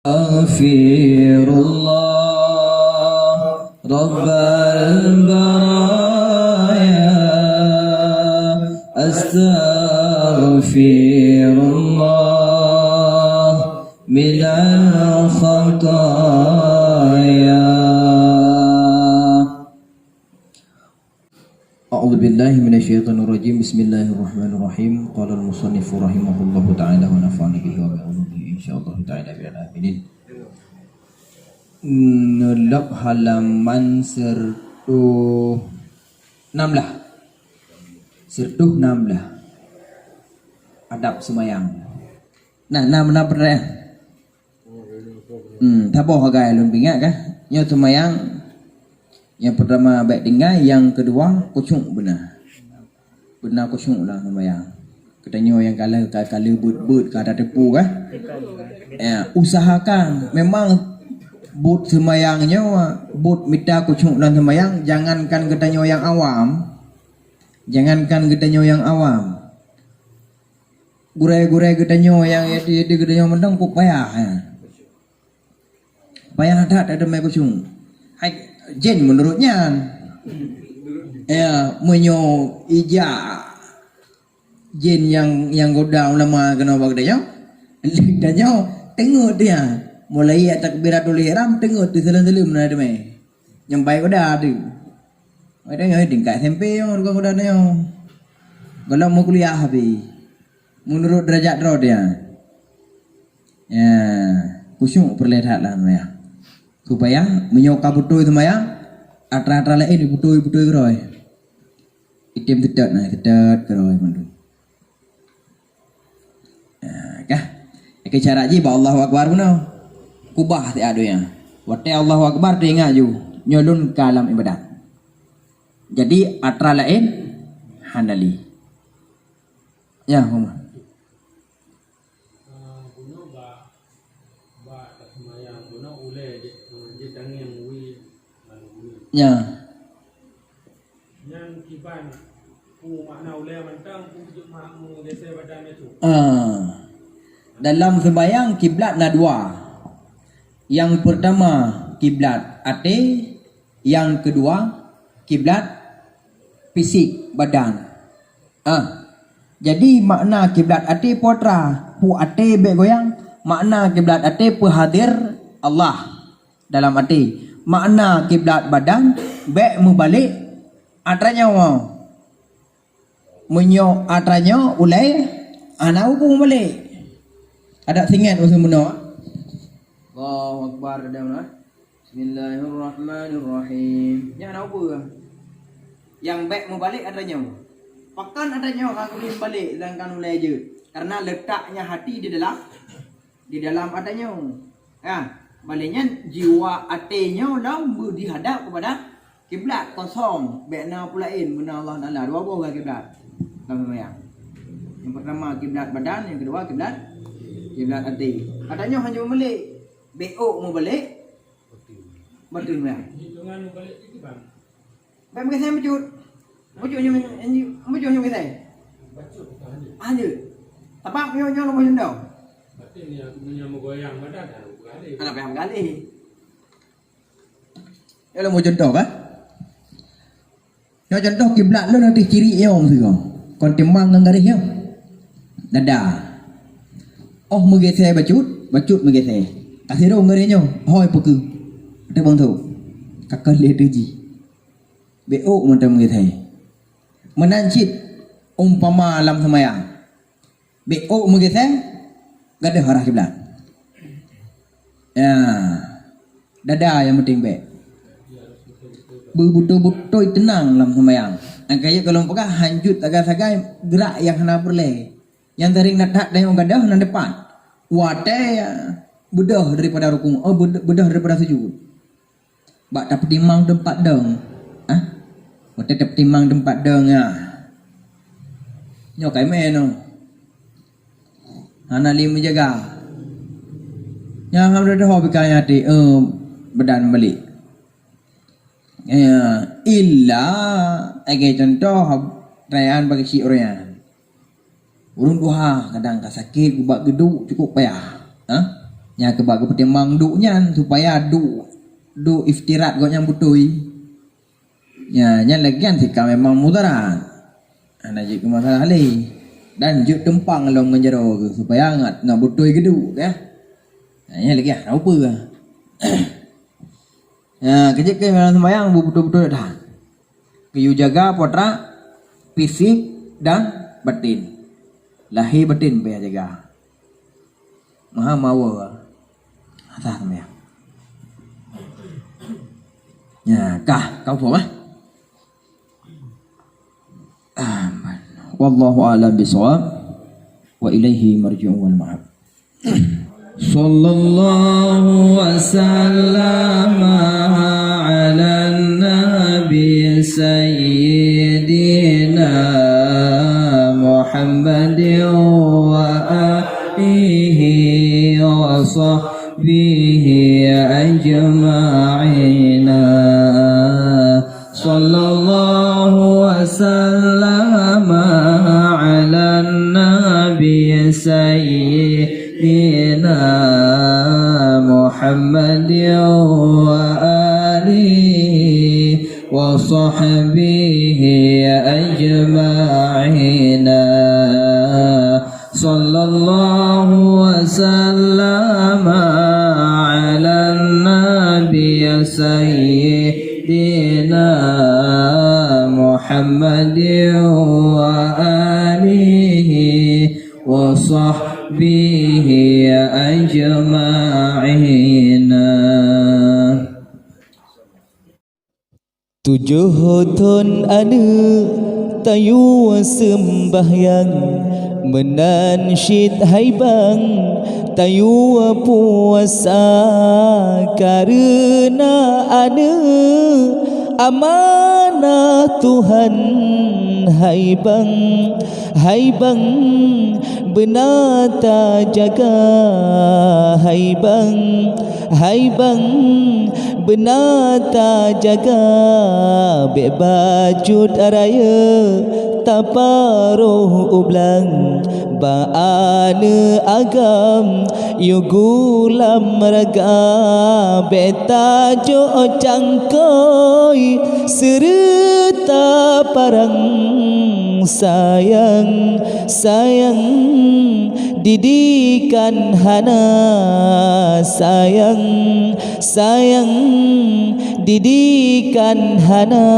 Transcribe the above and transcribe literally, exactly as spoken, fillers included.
أستغفر الله رب البرايا، أستغفر الله من الخطايا. أعوذ بالله من الشيطان الرجيم. بسم الله الرحمن الرحيم. قال المصنف رحمه الله تعالى ونفعنا به وبعلومه إن شاء الله تعالى من العاملين. Neulok halaman sireutoh nam blah. Sireutoh nam blah. Adab seumayang. Nah, nam, nam peureulèe. Hmm, saboh sagai lôn peuingat kah? Nyoe seumayang nyang peurtama bèk tinggai, nyang keudua khusyuk beuna. Beuna khusyuk lam seumayang. Geutanyoe nyang ka lheueh, ka, ka lheueh beuet-beuet ka tateupeue kah? Ya, usahakan memang buet seumayang nyoe, buet mita khusyuk lam seumayang, jangankan geutanyoe nyang awam, jangankan geutanyoe nyang awam. Gurèe-gurèe geutanyoe nyang yati-yati geutanyoe mantong kok payah, ya. Payah that ateumèe khusyuk. Hai, jén meunurot nyan. Ya, meunyoe ija jén nyang, nyang goda ulama keunoe bak geutanyoe, geutanyoe teungeut dia. Mulai takbiratul ihram teungeut di saleuem-saleuem na ateumèe. Nyang bai goda tu. Ada nyang tingkat S M P nyang goda-goda nyoe. Gohlom meukuliah habéh. Meunurot deurajat droe dia. Ya, khusyuk peureulèe that lam seumayang. Supaya meunyoe ka beutôi seumayang, atra-atra laén beutôi-beutôi keudroe. Item teutot na, teutot keudroe mandum. Ha, kah? Oke, cara jih bak Allahu Akbar bunoe. Kubah siat donya. Watèe Allahu Akbar teuingat ju, nyoe lôn ka lam ibadat. Jadi atra laén hana lé. Ya, Muhammad. Ah, bunoe bak, bak taseumayang bunoe ulèe jeuet, eh, jeuet tangieng wie ngon wie. Ya. Nyan kiban peue makna ulèe mantong, peue jeuet mak meugeusé badan nyan tu. Ah. Dalam seumayang kiblat na dua. Nyang peurtama kiblat até, nyang keudua kiblat fisik badan. Ah. Jadi makna kiblat até peue atra, peue até bèk goyang, makna kiblat até peuhadér Allah dalam até. Makna kiblat badan bèk meubalek atra nyoe. Meunyoe atra nyoe ulèe hana upu meubalek. Adak singet meusu meunoe. Allahu Akbar, ada meunoe. Bismillahirrahmanirrahim. Nyan hana upu. Nyang bèk meubalek atra nyoe. Pakon atra nyoe hana ulèe meubalek sedangkan ulèe jeuet? Karena letaknya hati di dalam, di dalam atra nyoe. Ya, balek nyan jiwa até nyoe lom beudihadap kepada kiblat kosong, bèk na peue laén, beuna Allah Taala, dua boh kiblat dalam seumayang. Nyang peurtama kiblat badan, nyang keudua kiblat, kiblat até. Atra nyoe hana meubalek, bèk ôk meubalek, bateue seumayang. Hitungan meubalek itu, Bang. Bèk meugeusé bacut. Bacut nyoe, bacut nyoe meugeusé. Bacut bukan hanyut. Hanyut. Sabab nyoe, nyoe lôn bri contoh. Berarti ni aku punya meugoyang badan, dah bukan ada. Anak payah meugalih. Nyoe lôn bri contoh, kan? Nyoe contoh kiblat lôn ateueh ciri nyoe sigoe. Kon timang ngon garéh nyoe. Dada. Oh meugeusé bacut, bacut meugeusé. Ka sirông garéh nyoe, hôi peukeuh. Ateueh bangso. Ka keuh lé ateueh jih. Bèk ôk mantong meugeusé. Meunan cit umpama lam seumayang. Bèk ôk meugeusé, gadôh arah kiblat. Ya, dada nyang penting bèk. Beubeutôi-beutôi teunang lam seumayang. Angkayeuet gohlom peugah hanjeuet sagai-sagai geurak nyang hana peureulèe. Nyang seuring that-that tanyoe gadôh nan depan. Watèe beudôh daripada rukuk, oh, beudôh daripada sujud. Bak tapeutimang teumpat dong. Ah? Watèe tapeutimang teumpat dong, ya. Nyoe kai meunoe. Hana lé meujaga. Nyang alhamdulillah ho bika nyang até, eh, badan balik. Ya, illa, lagèe contoh, perayaan bagi si ureueng. Ureueng tuha kadang ka sakét, geubat geuduek, cukup payah. Ha? Nyang keuba geupeutimang duek nyan supaya duek, duek iftirat gobnyan beutôi. Nya, nyan lagèe nyan sika memang mudarat. Hana jeuet keu masalah lé. Dan jeuet teumpang lom ngon jaroe geuh supaya ngat, ngat beutôi geuduek, ya. Nah, nyan lagèe nyan, hana peue. Ya, keujeuet keu dalam seumayang beubeutôi-beutôi that. Keu jaga putra fisik dan batin. Lahé batin payah jaga. Maha mawoe. Asah seumayang. Ya, kah, kau paham, eh? Aman. Wallahu a'lam bishawab. Wa ilaihi marji'u wal ma'ab. Sallallahu wa sallama ala nabi sayyidina Muhammadin wa alihi wa sahbihi ajma'ina. Sallallahu wa sallama ala nabi sayyidina Muhammadin wa alihi wa sahbihi ajma'ina. Sallallahu wa sallama ala nabi sayyidina Muhammadin wa alihi wa sahbihi ajma'ina. Tujoh thon aneuk tayue seumbahyang, meunan cit hai bang tayue puasa. Kareuna aneuk amanah Tuhan, hai bang, hai bang, beuna tajaga, hai bang, hai bang, beuna tajaga. Bèk bacut rayeuk taparoh u blang, bak aneuk agam yue gulam raga. Bèk tajok cangkôi seureuta parang, sayang, sayang, didikan hana, sayang, sayang, didikan hana.